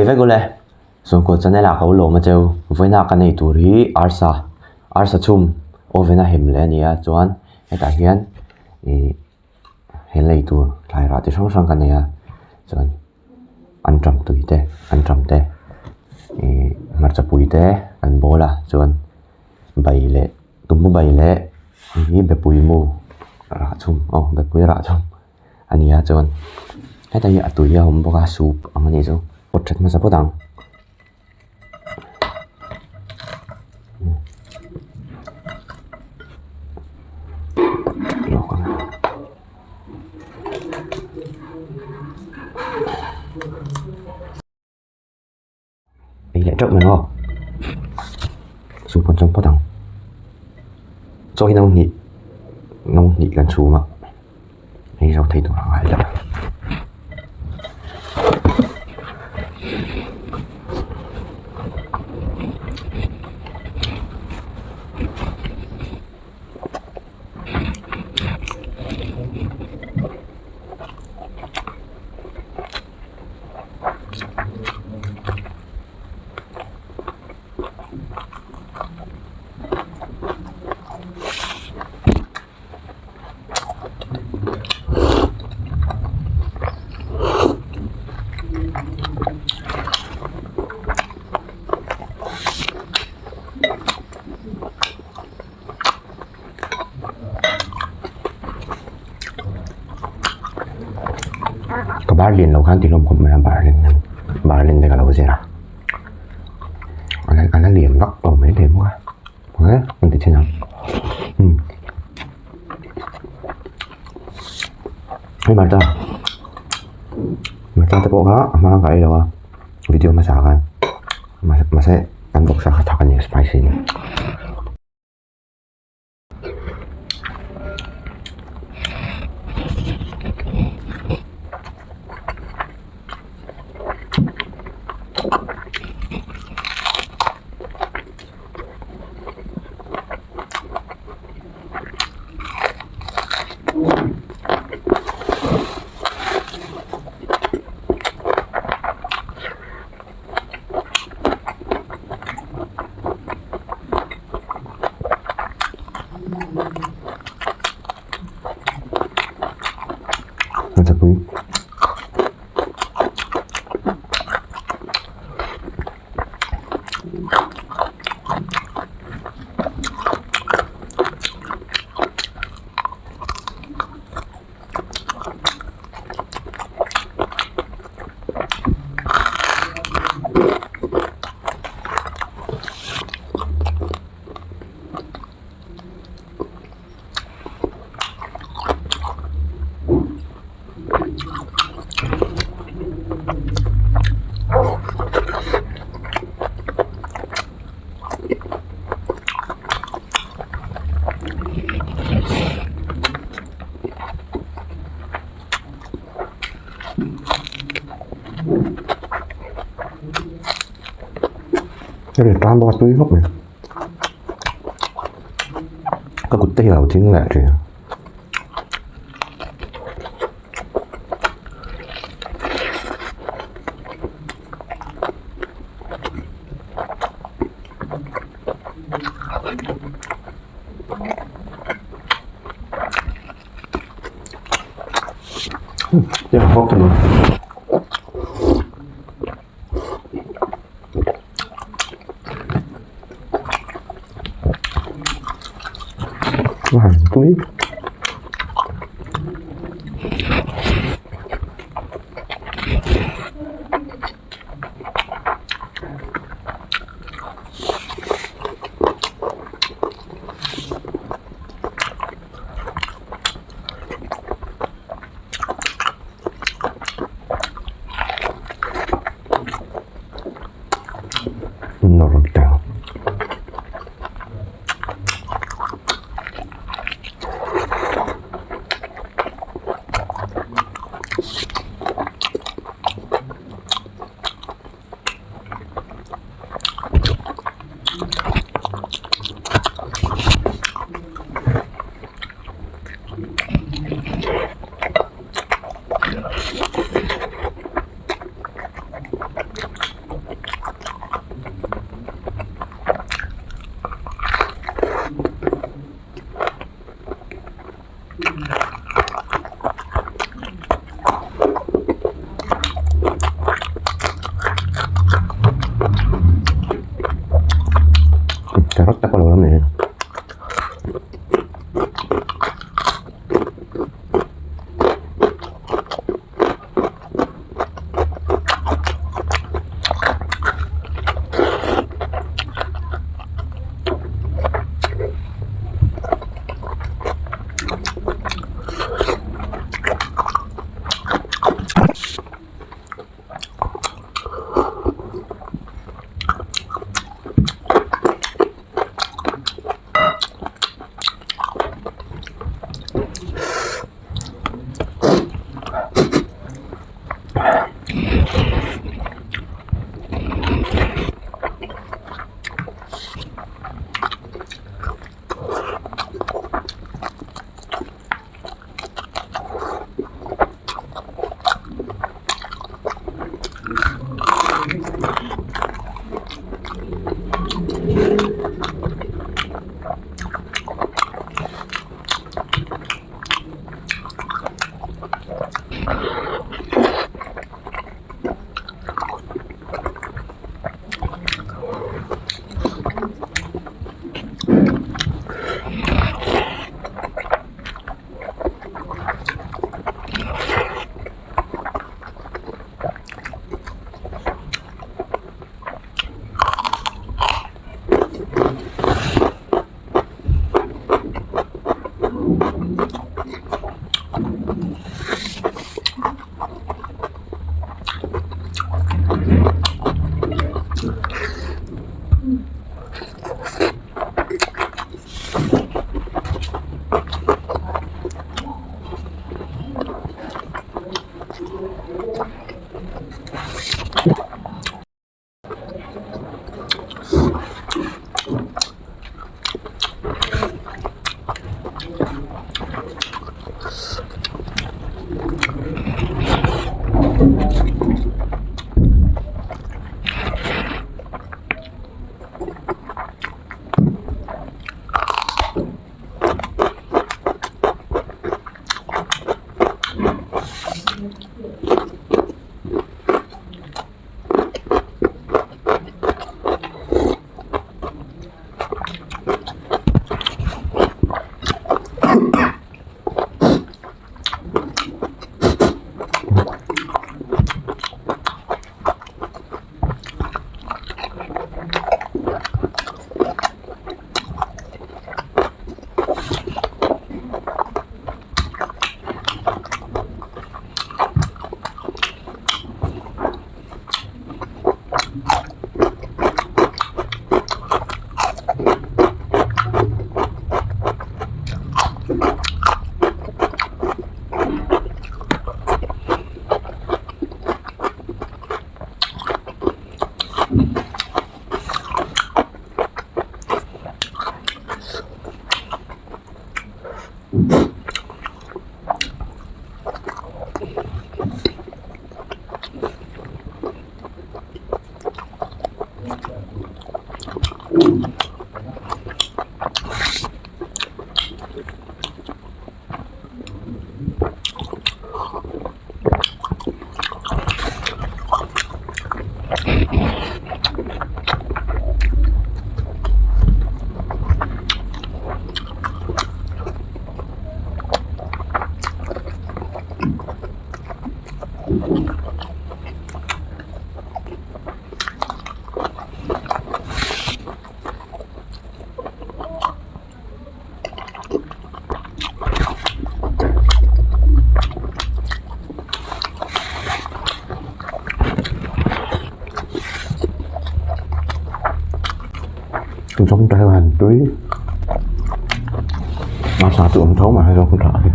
Chibai vek ule. Sawngkaw channel ah ka u lawm a cheu. Vawiin ah ka nei tur hi arsa, arsa chhum oven a hem leh a ni a chuan hetah hian ih he lei tur thlai rah chi hrang hrang ka nei a chuan anṭam tui te anṭam te ih hmarcha pui te kan bawl a chuan bai leh tumbu bai leh hei hi bepui mu rah chhum aw bepui rah chhum. A ni a chuan heta hi a tui a awm bawk a soup ang a nih chu pawt that hmasa phawt ang. Ei leh teuh mai maw soup an chawm phawt ang chaw hi no hnih no hnih kan chhum a ei zo thei tur a ngai lo. Ka bar lian lo khan ti hlawm khawp mai a bar len bar len te ka lo zir a a la lian vak lo mai thei bawk a he an ti thin ang umm hei hmarcha hmarcha te pawh kha a hma ka ei lo a video hmasa khan mahse kan vawksa kha thak a ni spicy a ni. Hmarchapui. Hemi tan bawk a tui khawp mai ka kut te hi a lo thing leh thin. Tui. Nawr ta. Tawngtai han tui arsa chu awm tho mah se zawngtah hi.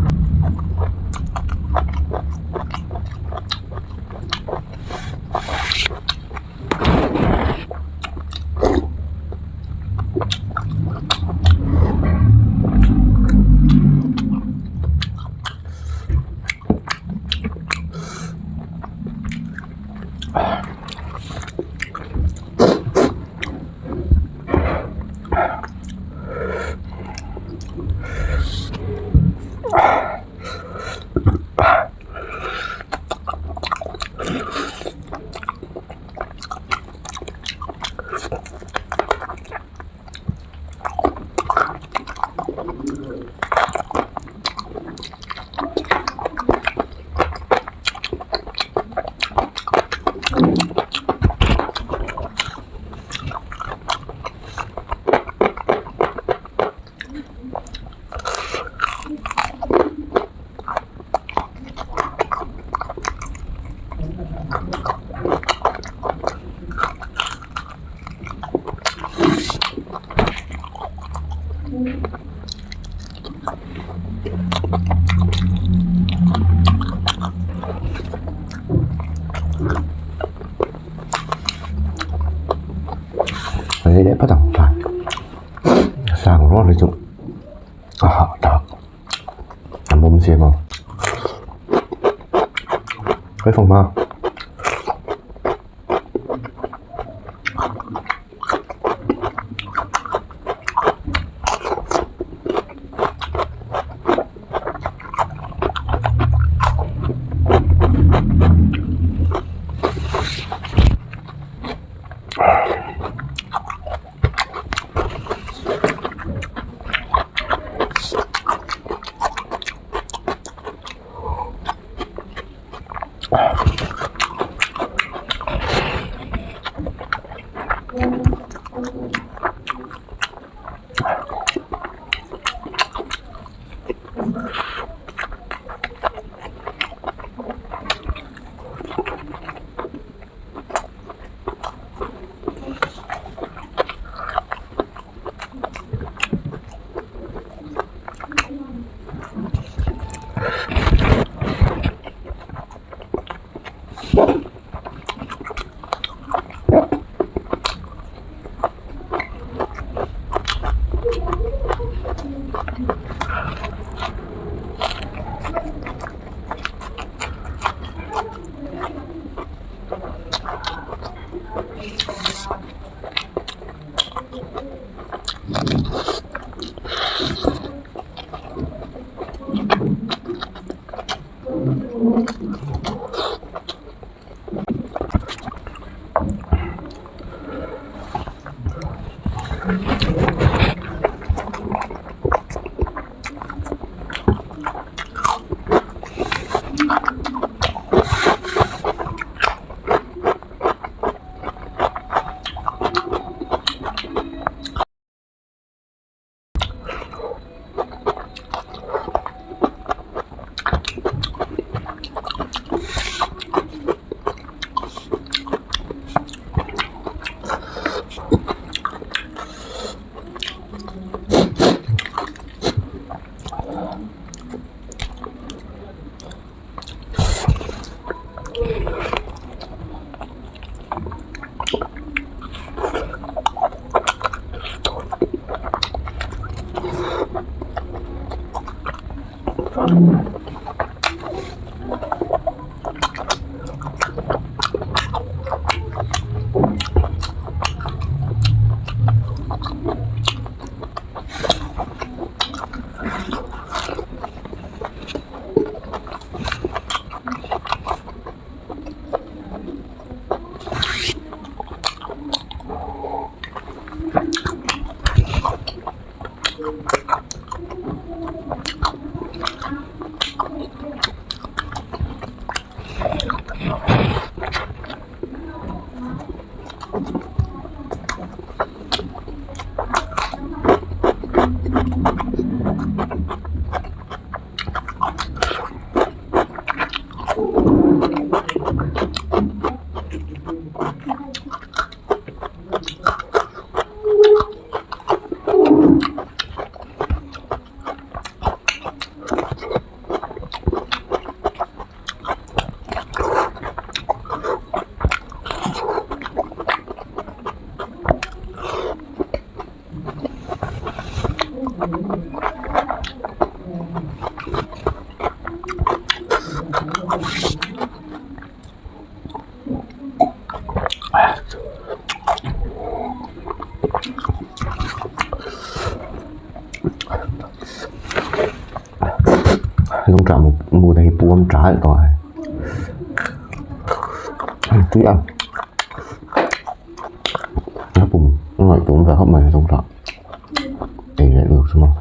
Hei leh phawt ang chuan sang rual hi chu a hah tak a mawm zem ang hei fanghma. Lungṭah mu te hi puam ṭalh tawh a ni tui a a pum a ngaihtuah ve khawp mai lungṭah ei leh lutuk chu maw.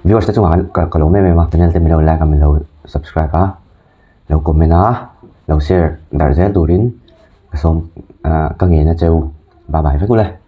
Viewers te chungah khan ka lo em em a channel te min lo like a min lo subscribe a lo comment a lo share darh zel turin ka sawm ah ka ngen a cheu bye bye vek ule.